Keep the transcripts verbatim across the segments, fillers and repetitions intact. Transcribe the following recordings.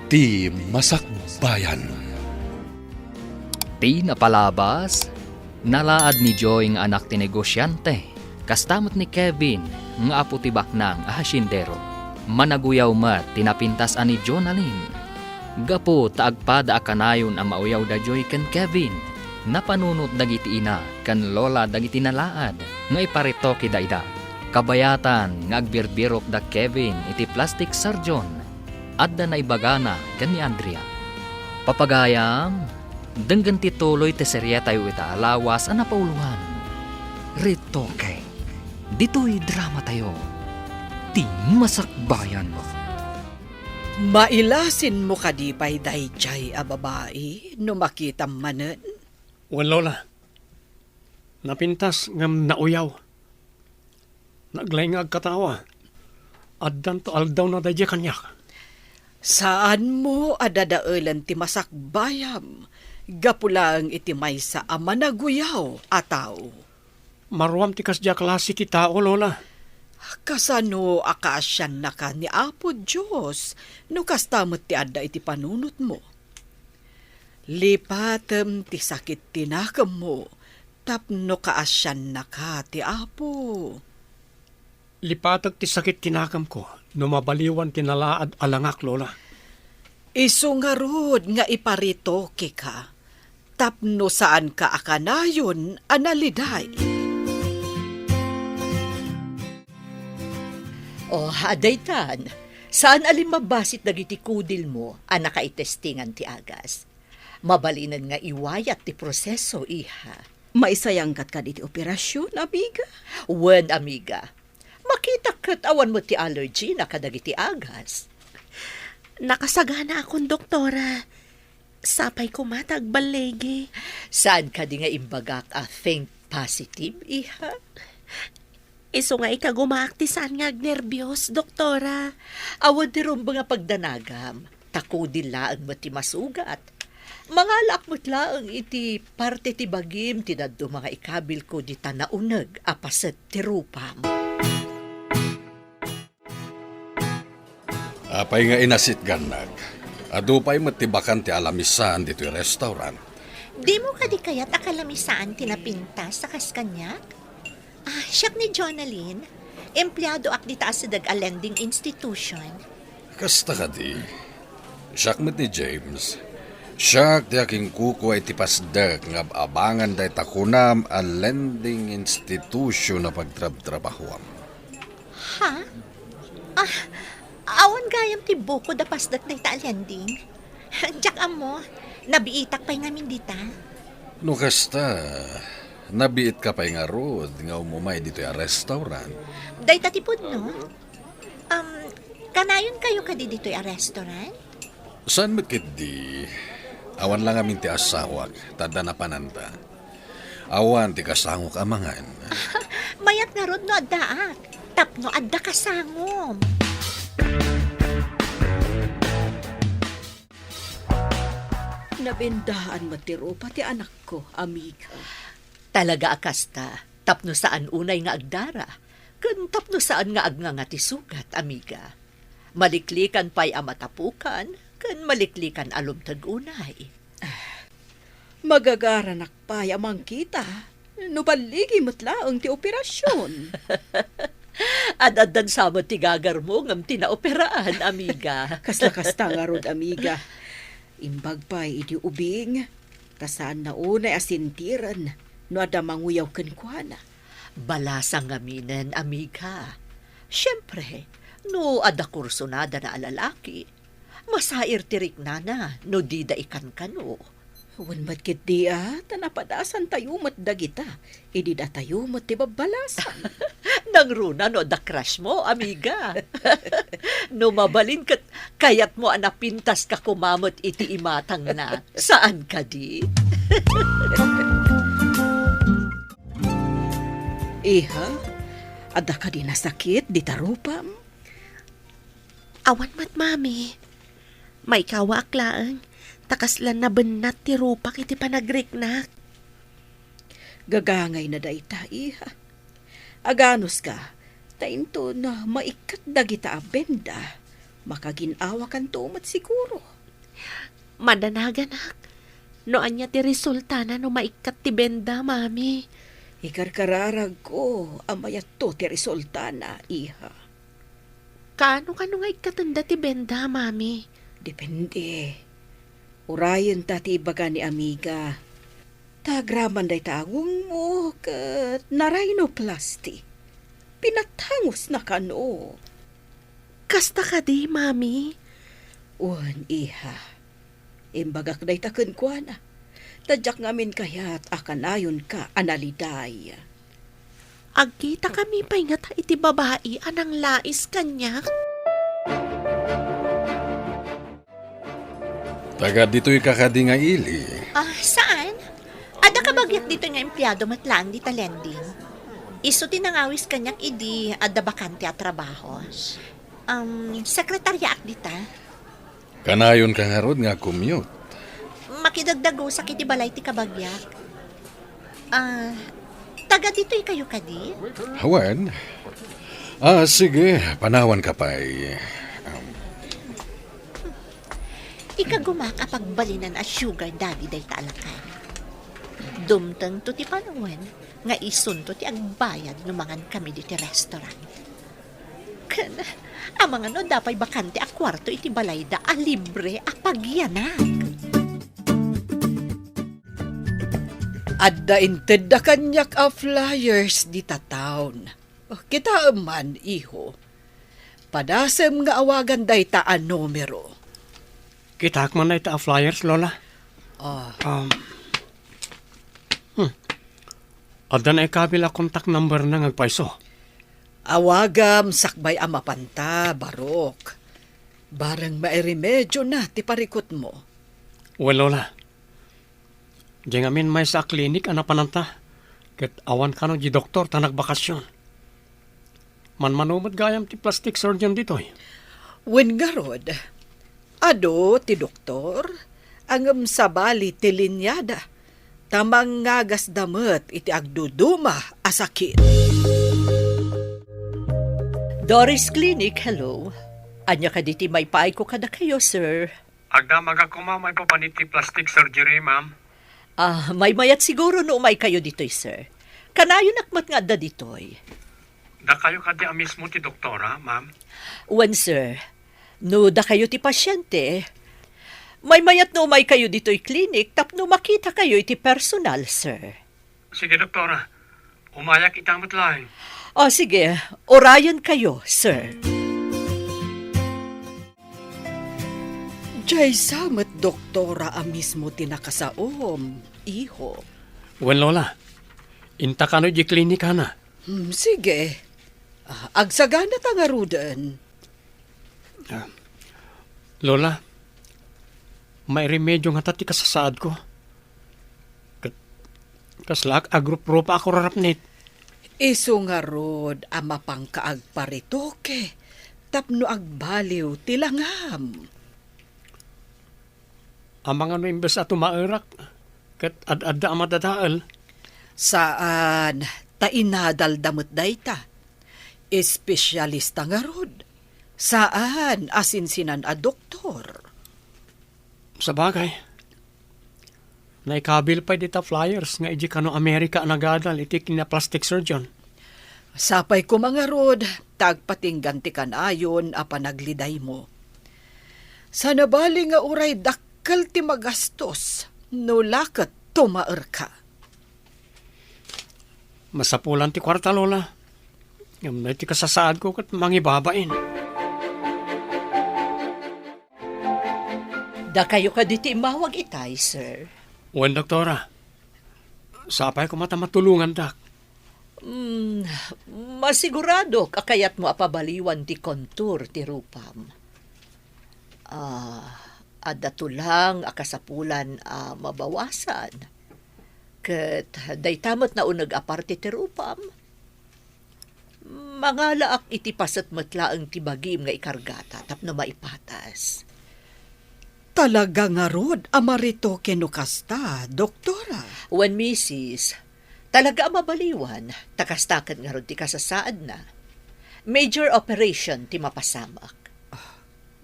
Ti Masakbayan. Ti napalabas, nalaad ni Joy nga anak ti negosiante, kasta met ni Kevin nga apo ti baknang a hasyendero. Managuyaw met ti napintas a ni Jonalyn. Gapu ta agpada a kanayon a mauyaw da Joy ken Kevin, napanunot dagiti ina ken lola dagiti nalaad nga iparitoke daida. Kabayatan nga agbirbirok da Kevin iti plastic surgeon, adda naibagana ken ni Andrea. Papagayam, denggen ti tuloy ti serietayo ita a lawas a napauloan, Retoke. Ditoy dramatayo, Ti Masakbayan. Mailasinmo kadi pay daydiay a babai no makitam manen? Wen, Lola. Napintas ngem nauyaw. Naglaing nga agkatawa. Addanto aldawna daydiay kaniak. Saanmo a dadaelen ti masakbayam gapu laeng iti maysa a managuyaw a tao. Maruam ti kasdiay a klase ti tao, Lola. Kasano a kaasiannaka ni Apo Dios no kasta met ti adda iti panunotmo? Lipatem ti sakit ti nakemmo tapno kaasiannaka ti Apo. Lipatek ti sakit ti nakemko no mabaliwan ti nalaad a langak, Lola. Isu ngarud nga iparitokeka tapno saanka a kanayon a naliday. Oh, adaytan, saan a limmabbasit dagiti kudilmo a nakaitestingan ti agas. Mabalinen nga iwayat ti proseso, iha. Maisayangkat kadi ti operasyon, amiga? Wen, amiga. Makitak ket awan met ti allergy na kadagiti agas. Nakasaganaakon, doktora. Sapay koma ta agballigi. Saan kadi nga imbagak a think positive, iha? Isu nga ikagumaak ti saan nga agnerbios, doktora. Awan ti rumbeng a pagdanagam, ta kudil laeng met ti masugat. Mangalaak met laeng iti parte ti bagim ti dadduma nga ikabilko dita nauneg a paset ti rupam. Apay nga inasitgannak? Adu pay met ti bakante a lamisaan ditoy restaurant. Dimo kadi kayat a kalamisaan ti napintas a kas kaniak? Ah, siak ni Jonalyn. Empleadoak dita a sideg a lending institution. Kasta kadi. Siak met ni James. Siak ti akinkukua iti pasdek nga ab-abangan dayta kunam a lending institution a pagtrabtrabahuam. Ha? Ah, awan gayam ti bukod a pasdek dayta a lending. Diak ammo, nabiitak pay ngamin dita. No kasta, nabiitka pay ngarud nga umumay ditoy a restaurant. Dayta ti pudno? Um, kanayon kayo kadi ditoy a restaurant? Saan met ketdi? Awan la ngamin ti asawak, ta adda napananta. Awan ti kasangok a mangan. Mayat ngarud no addaak, tapno adda kasangom. Nabendaan met ti rupa ti anakko, amiga. Talaga a kasta, tapno saan unay nga agdara, ken tapno saan nga agnganga ti sugat, amiga. Maliklikan pay a matapukan, ken maliklikan a lumteg unay. Magagaranak pay a mangkita, no balligi met laeng ti operasyon. Ad-addan sa met ti gagarmo ngem ti naoperaan, amiga. Kasla kasta ngarud, amiga. Imbag pay idi ubing, ta saanna unay a sentiren no adda manguyaw kenkuana. Balasang ngaminen, amiga. Siempre, no adda kursunadana a lalaki, masair ti riknana no dida ikankano. Wen met ketdi a, ta napadasantayo met dagita, idi datayo met ti babbalasang. Nangruna no adda crush mo, amiga. No mabalin ket kayatmo a napintaska koma met iti imatangna. Saan kadi? Iha, adda kadi nasakit dita rupam? Awan met, Mami. Maikawaak laeng, ta kasla nabennat ti rupak iti panagriknak. Gagangayna dayta, iha. Aganuska, ta inton maikkat dagita a benda, makagin-awakanto met siguro. Madanaganak, no ania ti resultana no maikkat ti benda, Mami. Ikarkararagko a mayatto ti resultana, iha. Kaano kano nga ikkatenda ti benda, Mami? Depende. Urayenta ti ibaga ni amiga. Ta agraman dayta agongmo ket narhinoplasty. Pinatangosna kano. Kasta kadi, Mami? Wen, iha. Imbagak dayta kenkuana. Ta diak ngamin kayat a kanayonka a naliday. Agkitakami pay ngata iti babai a nanglais kaniak? Taga ditoy ka kadi nga ili? Ah, saan? Adda kabagiak ditoy nga empleado met laeng dita lending. Isu ti nangawis kaniak idi adda bakante a trabaho. Um, sekretaryaak dita. Kanayonka ngarud nga commute? Makidagdagusak iti balay ti kabagiak. Ah, taga ditoy kayo kadi? Wen. Ah, sige, panawanka pay. Um, Ikagumak a pagbalinan a sugar daddy dayta a lakan. Dumtengto ti panawen nga isunto ti agbayad no mangan kami diti restaurant. Ken, amangan no adda pay bakante a kuarto iti balayda a libre a pagyanak. Adda intedda kaniak a flyers dita town. Kitaem man, iho. Padasem nga awagan dayta a numero. Kitaak man dayta a flyers, Lola. Ah. Um, hmm. Adda naikabil a contact number na nga agpayso. Awagam sakbay a mapanta, Barok. Bareng mairemedio na ti parikutmo. Well, Lola. Diay ngamin maysa a klinik a napananta, ket awan kano di doktor ta nagbakasyon. Manmano met gayam ti plastic surgeon ditoy. Wen ngarud, adu ti doktor, ngem sabali ti linyada, ta mangagasda met iti agduduma a sakit. Doris Clinic, hello. Ania kadi ti maipaayko kadakayo, sir? Agdamagak koma maipapan iti plastic surgery, ma'am. Ah, maymayat siguro no umaykayo ditoy, sir. Kanayonak met nga adda ditoy. Dakayo kadi a mismo ti doktora, ma'am? Wen, sir. No dakayo ti pasyente, maymayat no umaykayo ditoy klinik tapno makitakayo iti personal, sir. Sige, doktora. Umayak ita met laeng. O, sige. Urayenkayo, sir. Diay sa met doktora a mismo ti nakasaom, iho. Wen, Lola. Inta kano di klinikana. Hmm, sige. Ah, agsagana ta ngaruden. Ah, Lola, mairemedio ngata ti kasasaadko. Ket kaslaak agruprupa a kurarapnit. Isu ngarud a mapanka agparetoke tapno agbaliw ti langam. Amangan no imbes a tumaerak, ket ad-adda a madadael. Saan, ta inadalda met dayta. Espesyalista ngarud. Saan a sinsinan a doktor. Sabagay, naikabil pay dita flyers nga idi kano Amerika a nagadal iti kinaplastic surgeon. Sapay koma ngarud, ta agpatinggan ti kanayon a panaglidaymo. Sana bali nga uray dakkel ti magastos, no la ket tumaerka. Masapulan ti kuarta, Lola. Ngem no iti kasasaadko ket mangibabain. Dakayo kadi ti immawag itay, sir? Wen, doktora. Sapay koma ta matulongandak. Hmm, masiguradok a kayatmo a pabaliwan ti kontur ti rupam. Ah, adda tulang a kasapulan a mabawasan. Ket dayta met nauneg a parte ti rupam. Mangalaak iti paset met laeng ti bagim nga ikargata tapno maipatas. Talaga ngarud a maretoke no kasta, doktora? Wen, misis, talaga a mabaliwan, ta kasta ket ngarud ti kasasaadna. Major operation ti mapasamak.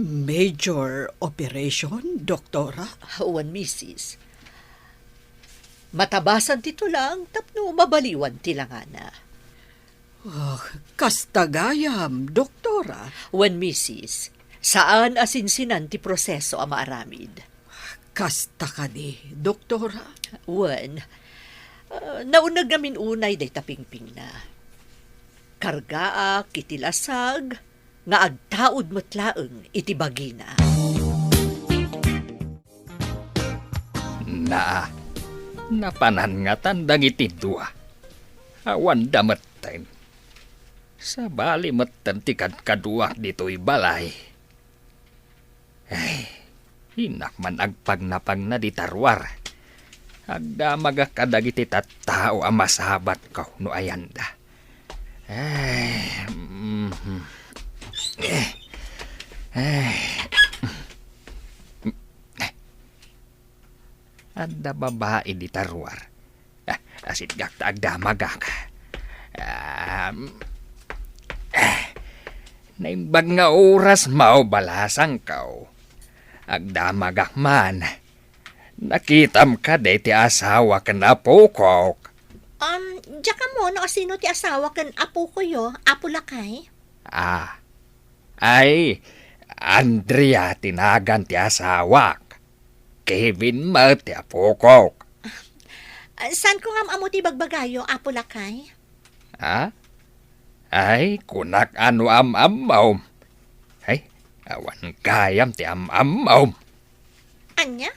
Major operation, Doktora? Wen, misis. Matabasan ti tulang tapno mabaliwan ti langana. Oh, kasta gayam, Doktora? Wen, misis. Saan a sinsinan ti proseso a maaramid. Kasta kadi, Doktora? Wen, ah, nauneg ngamin unay dayta pingpingna. Kargaak iti lasag nga agtaud met laeng iti bagina. Naa, napananngatandang iti dua. Awanda metten. Sabali metten ti kadkaduak ditoy balay. Ay, innak man agpagnapagna dita ruar. Agdamagak kadagiti tattao a masabatko no ayanda. Ay, mhm. Eh, eh. Adda babai dita ruar. Ah, asitgak ta agdamagak. Um, eh, naimbag nga oras, mao, balasangko. Agdamagak man. Nakitam kadi ti asawa ken apokok? Um, diak ammo no asino ti asawa ken apokoyo, Apo Lakay? Ah, ay, Andrea ti nagan ti asawak. Kevin met ti apokok. Ah, saanko nga am-ammo ti bagbagayo, Apo Lakay? Ha? Ay, kunak a no am-ammom. Ay, awan gayam ti am-ammom. Ania?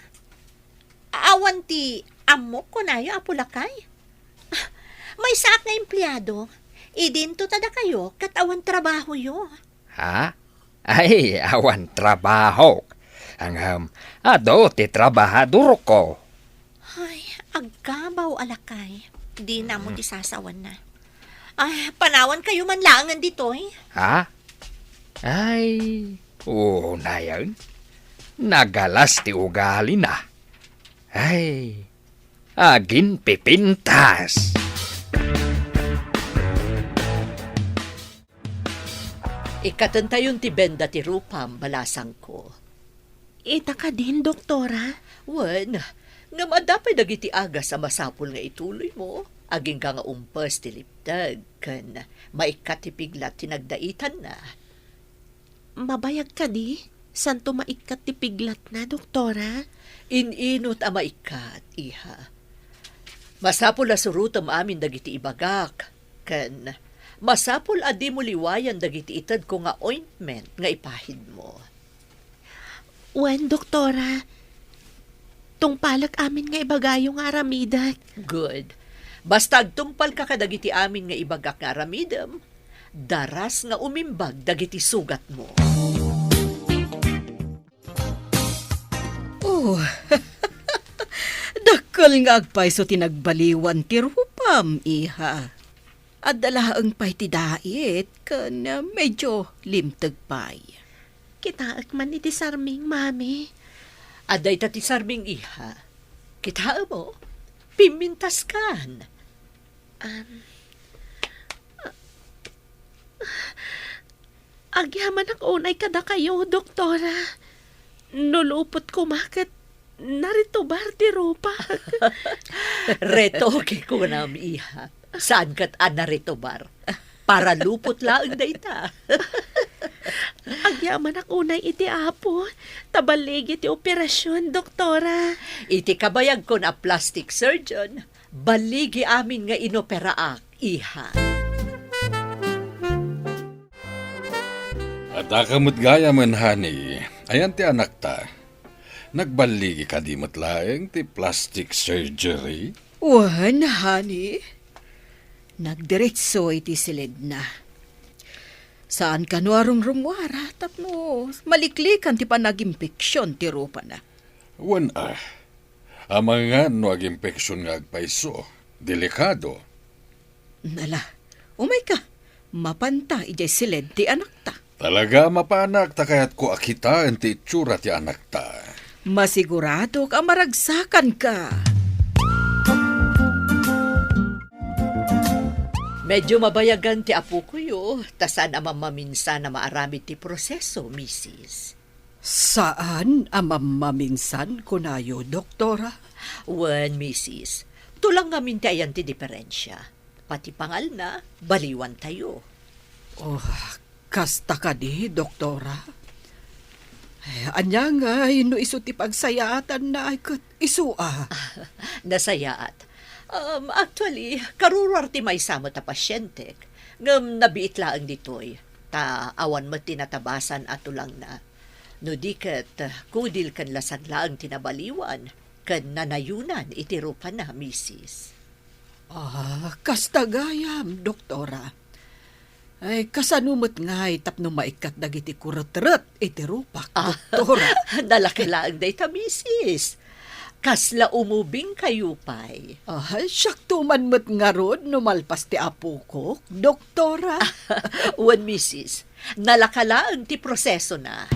Awan ti ammok, kunayo, Apo Lakay? Ah, maysaak nga empleado. Idinto ta dakayo ket awan trabahoyo. Ha? Ay, awan trabaho. Ngem, adu ti trabahadorko. Ay, agkabaw a lakay. Dina mo ti sasawanna. Ay, panawankayo man laengen ditoy. Ha? Ay, unayen. Nagalas ti ugalina. Ay, aginpipintas. Ikkatentayon ti benda ti rupam, balasangko. Ita kadin, doktora? Wen, ngem adda pay dagiti agas a masapul nga ituloymo, agingga nga umpes ti lipteg, ken maikkat ti piglat ti nagdaitanna. Mabayag kadi? Santo maikkat ti piglatna, doktora? In-inut a maikkat, iha. Masapul a surotem amin dagiti ibagak, ken masapul a dimo liwayan dagiti itedko nga ointment nga ipahidmo. Wen, doktora, tungpalek amin nga ibagayo nga aramidek. Good. Basta agtungpalka kadagiti amin nga ibagak nga aramidem, daras nga umimbag dagiti sugatmo. Oh, dakkel nga agpayso ti nagbaliwan ti rupam, iha. Adda laeng pay ti dait, ken medyo limteg pay. Kitaek man iti sarming, Mami. Adda ita ti sarming, iha. Kitaem, o. Pimmintaskan. Um, agyamanak unay kadakayo, doktora. No lupot koma ket naretobar ti rupa. Retoke kunam, iha. Saan ket a naretobar. Para lupot laeng dayta. Agyamanak unay iti Apo, ta balligi ti operasyon, doktora. Iti kabayagkon a plastic surgeon, balligi amin nga inoperaak, iha. Adda ka met gayamen, honey. Ayan ti anakta. Nagballigi kadi met laeng ti plastic surgery? Wen, honey. Nagdiretso iti siledna. Saan kano a rungrunguara tapno maliklikan ti panagimpeksyon ti rupana. Wen a, amangan no agimpeksyon nga agpayso, delikado. Ala, umayka, mapanta idiay siled ti anakta. Talaga mapanak ta kayatko a kitaen ti itsura ti anakta. Masiguradok a maragsakanka. Medyo mabayagan ti apokoyo, ta saan a mammaminsan a maaramid ti proseso, misis. Saan a mammaminsan, kunayo, Doktora? Wen, misis. Tulang ngamin ti ayan ti diferensia. Pati pangalna, baliwantayo. Oh, kasta kadi, Doktora? Eh, ania ngay no isu ti pagsayaatanna ay ket isu a? Nasayaat. Um, actually, karuruar ti maysa met a pasientek, ngem nabiit laeng ditoy, ta awan met ti natabasan a tulangna. No di ket, kudil ken lasag laeng ti nabaliwan ken nanayunan iti rupana, misis. Ah, kasta gayam, Doktora. Ay, kasano met ngay tapno maikkat dagiti kuretret iti rupak, Ah, Doktora? Nalaka laeng dayta, misis. Kasla umubing kayo pay. Ah, siakto man met ngarud no malpas ti apokok, Doktora. Wen, misis, nalaka laeng ti prosesona.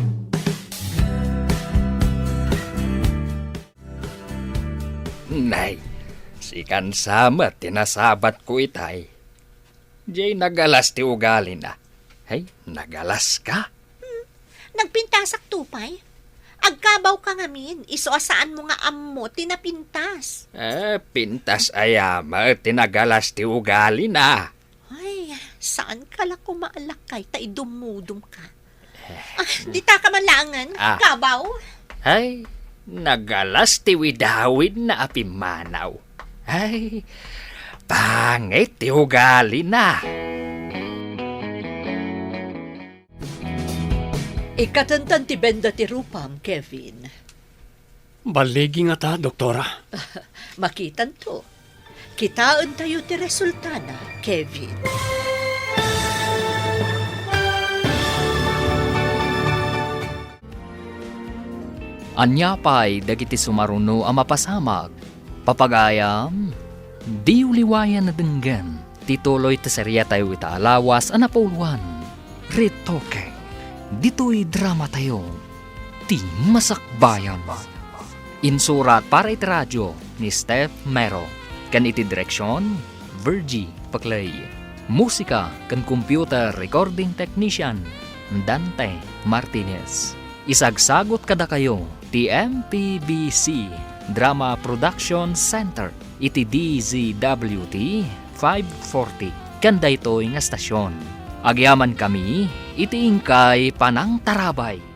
Nay, sikan sa met ti nasabatko itay. Diay nagalas ti ugalina. Hey, nagalas ka? Hmm, nagpintasak to pay. Agkabaw ka ngamin, isu a saanmo nga ammo ti napintas. Eh, pintas aya met ti nagalas ti ugalina. Ay, saan ka la kumaalakay ta idumudum ka? Ah, dita ka man laengen, Ah. kabaw? Ay, nagalas ti widawidna a pimmanaw. Ay, pangit ti ugalina. Ikatentan ti benda ti rupam, Kevin. Balligi ngata, Doktora? Makitanto. Kitaentayo ti resultana, Kevin. Ania pay dagiti sumaruno a mapasamak? Papagayam, diyo liwayan a denggen ti tuloy ti seriatayo ita a lawas a napuloan, Retoke. Ditoy dramatayo, ti Masakbayan. Insurat para iti radio ni Steph Mero, ken iti direksion, Virgie Paclay. Musika ken computer recording technician, Dante Martinez. Isagsagut kadakayo ti M P B C Drama Production Center iti D Z W T five forty ken daytoy nga estasion. Agyamankami iti inkay panangtarabay.